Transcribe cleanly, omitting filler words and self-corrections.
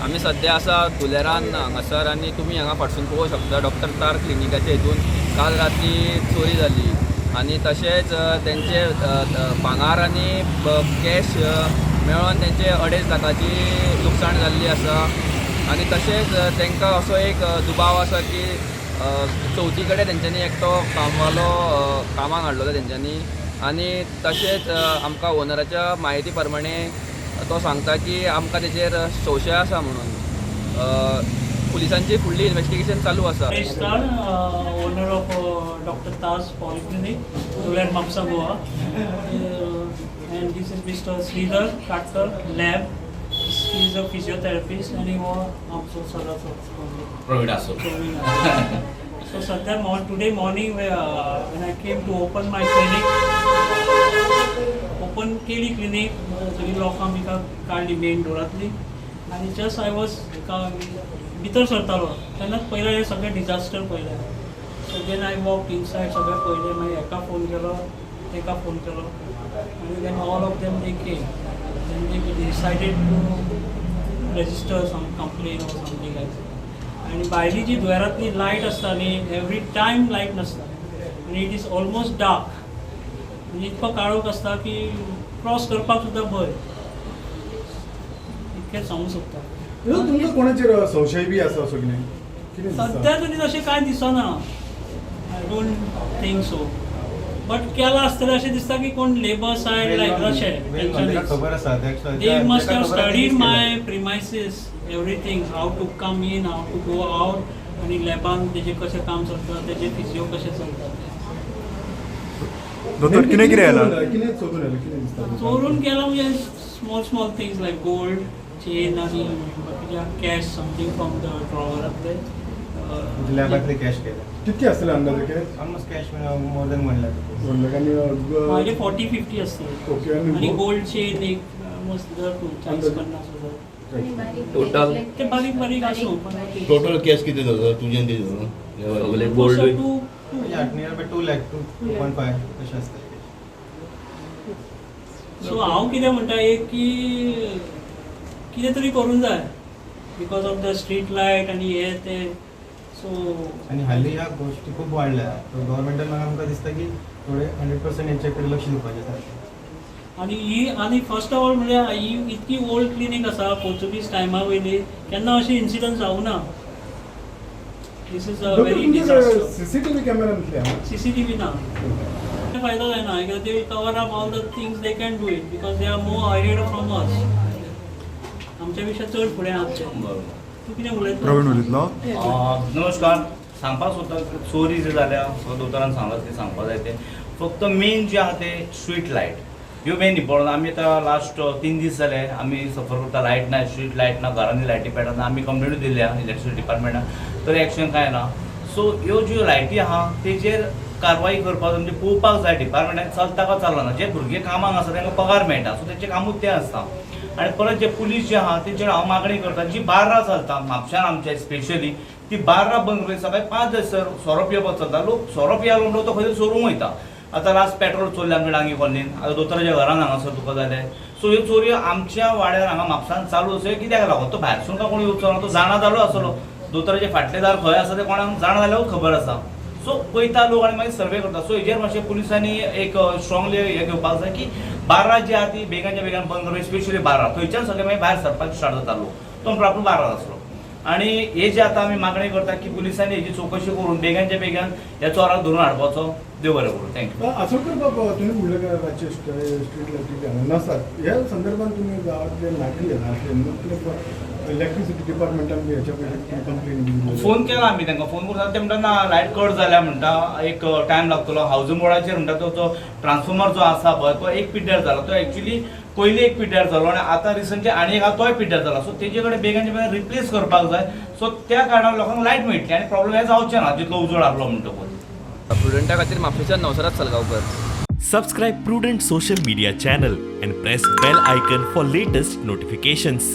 आमी सद्या आसा धुलेरान हांगासर आनी तुमी हांगा फाटसून पळोवंक शकता डॉक्टर तार क्लिनिकाच्या हितून काल राती चोरी जाली आनी तशेंच तेंचे भांगार आनी कॅश मेळोन तेंचे 2.5 लाखाची लुकसाण जाल्ली आसा. आनी तशेंच तांकां असो एक दुबाव आसा की चवथी कडेन तेंच्यांनी एकटो कामवालो कामाक हाडलेलो तेंच्यांनी. आनी तशेंच आमकां ओनराच्या म्हायती प्रमाणे तो सांगता की आमकां तेजेर संशय आसा म्हणून. पुलिसांची फुडली इन्वेस्टिगेशन चालू आसा. Naresh Tar, owner of Dr. Taz Polyclinic, Duler, Mapsa, Goa. And this is Mr. Sridhar Katkar, lab. He is a physiotherapist and he was आमचो सदांचो प्रवीण आसो. So सध्या today morning when I came to open my clinic, open केली clinic, सगळी लोकां बिकां काडली main डोरांतली आनी just I was भितर सरतालो तेन्नाच पयलें हें सगळें डिजास्टर पळयलें. So then I walk inside, सगळें पळयलें. मागीर हेका फोन केलो, तेका फोन केलो आनी then all of them, they came. Then they decided to register some complain or something like. आनी भायली जी दुवेरांतली लायट आसता न्ही, एवरी टायम लायट नासता आनी it is almost dark. म्हणजे इतको काळोख आसता की क्रॉस करपाक सुद्दां भंय. इतकेंच सांगूंक सोदता. तुमकां कोणाचेर संशय बी आसा असो कितें कितें दिसता? सद्या तरी तशें कांय दिसना. I don't think so, but केलां आसतलें अशें दिसता की कोण लेबर सायड लायक अशें. ताका खबर आसा, that's why. They must have ताका खबर आसा. Studied तेणीच my केलें. Premises, everything, how to come in, how to go out आनी लॅबान तेजें कशें काम चलता, तेजें फिजियो कशें चलता तें. दोतोर, कितें कितें आयलां? कितें चोरून आयलां, कितें दिसता तुमकां? चोरून केला म्हणजे small small things like gold chain आनी बाकीच्या कॅश, समथींग फ्रॉम the ड्रॉवरांतले. म्हणजे लॅबांतले कॅश केले. कितके आसतले अंदाजे cash? Almost cash more than 1 lakh. 1 lakh आनी माझे 40-50 असतील. ओके, आणि आणि गोल्ड चेन एक ऑलमोस्ट धर 40-50 हजार. Total? ते बारीक बारीक आसूं पण ते- टोटल कॅश किती जाता तुजें ते धरून? सगळे gold? To near by 2 lakh, 2.5 तशें आसतलें. सो हांव कितें म्हणटा एक की कितें तरी करूंक जाय because of the street light आनी हे ते, सो आनी हाली ह्या गोश्टी खूब वाडल्या, सो गव्हर्मेंटान आमकां दिसता की थोडे 100% हेंचे कडेन लक्ष दिवपाचें सारकें. आनी ही आनी फर्स्ट ऑफ ऑल म्हणजे ही इतकी ओल्ड क्लिनीक आसा, पोर्चुगीज टायमा वयली, केन्ना अशें इन्सिडंट जावना. This is a very disaster. CCTV camera नसले हांगा? सीसीटीव्ही ना, फायदो जायना कित्याक they will cover up all the things. They can do it because they are more ahead from us. आमच्या पेक्षा चड फुडें आमचे. बरोबर. तूं कितें उलयतलो? प्रवीण उलयतलो. नमस्कार. सांगपाक सोदता, चोरी जी जाल्या, सो दोतोरान सांगलां तें सांगपाक जाय. तें फक्त मेन जे आहा ते स्ट्रीट लायट ह्यो मेन इम्पॉर्टंट. आमी आतां लास्ट 3 दीस जाले आमी सफर करता. लायट ना, स्ट्रीट लायट ना, घरांनी लायटी पेटना. आमी कंप्लेनूय दिल्या इलेक्ट्रिसिटी डिपार्टमेंटाक, तरी एक्शन कांय ना. सो ह्यो ज्यो लायटी आहा तेजेर कारवाई करपाक, म्हणजे पळोवपाक जाय डिपार्टमेंटान चलता काय चलना. जे भुरगे कामाक आसा तांकां पगार मेळटा, सो तेंचें कामूच तें आसता. आनी परत जे पुलीस जे आहा तेंचेर हांव मागणी करता, जी बार्रां चलता म्हापश्यान आमच्या स्पेशली, ती बार्रां बंद करून सकाळी 5 जायसर सोरो पिवपाक चलता. लोक सोरो पियालो म्हणटो तो खंय चोरूंक वयता. आतां लास्ट पेट्रोल चोरलें आमच्या डांगी कॉलनीन, आतां दोतोराच्या घरान हांगासर तुका जालें. सो ह्यो चोरयो आमच्या वाड्यार हांगा म्हापसान चालू आसा. कित्याक लागून? तो भायरसून काय कोण येवचो ना, तो जाणा जालो आसतलो. दोतोराचें फाटलें दार खंय आसा तें कोणाक जाणा जाल्यारूच खबर आसा. सो पळयता लोक आनी मागीर सर्वे करता. सो हेजेर मातशें पुलिसांनी एक स्ट्रॉंगली हें घेवपाक जाय की बार्रां जी आहा ती बेगानच्या बेगान बंद करप. स्पेशली बार्रां, थंयच्यान सगळे मागीर भायर सरपाक स्टार्ट जाता लोक. तो म्हणटा आपूण बार्रार आसलो. आनी हे जे आतां आमी मागणी करता की पुलिसांनी हेजी चवकशी करून बेगानच्या बेगान ह्या चोराक धरून हाडपाचो. देव बरें करूं, thank you. Asolkar बाब, तुम्ही म्हणलं का रातचे स्ट्रीट लायटी नसतात, ह्या संदर्भात तुम्ही गावातले नागरीक असले इलेक्ट्रिसिटी डिपार्टमेंटान बी ह्याच्या पयलीं कंप्लेन दिली? फोन केला आमी तांकां. फोन करून ते म्हणटा ना, लायट कट जाल्या म्हणटा, एक टायम लागतलो. हावजींग बोर्डाचेर म्हणटा तो जो ट्रान्सफॉर्मर जो आसा पळय, तो एक पिड्ड्यार जाला. तो एक्चुली पयली एक पिड्ड्यार जालो आनी आतां रिसंटली आनी एक आहा, तोय पिड्ड्यार जाला. सो तेजे कडेन बेगानच्या बेगीन रिप्लेस करपाक जाय. सो त्या कारणान लोकांक लायट मेळटली आनी प्रॉब्लम हे जावचे ना जितलो उजवाड आहलो म्हणटकूच. प्रुडंटा खातीर म्हापशेंच्यान नवसराज Salgaonkar. Subscribe Prudent social media channel and press bell icon for latest notifications.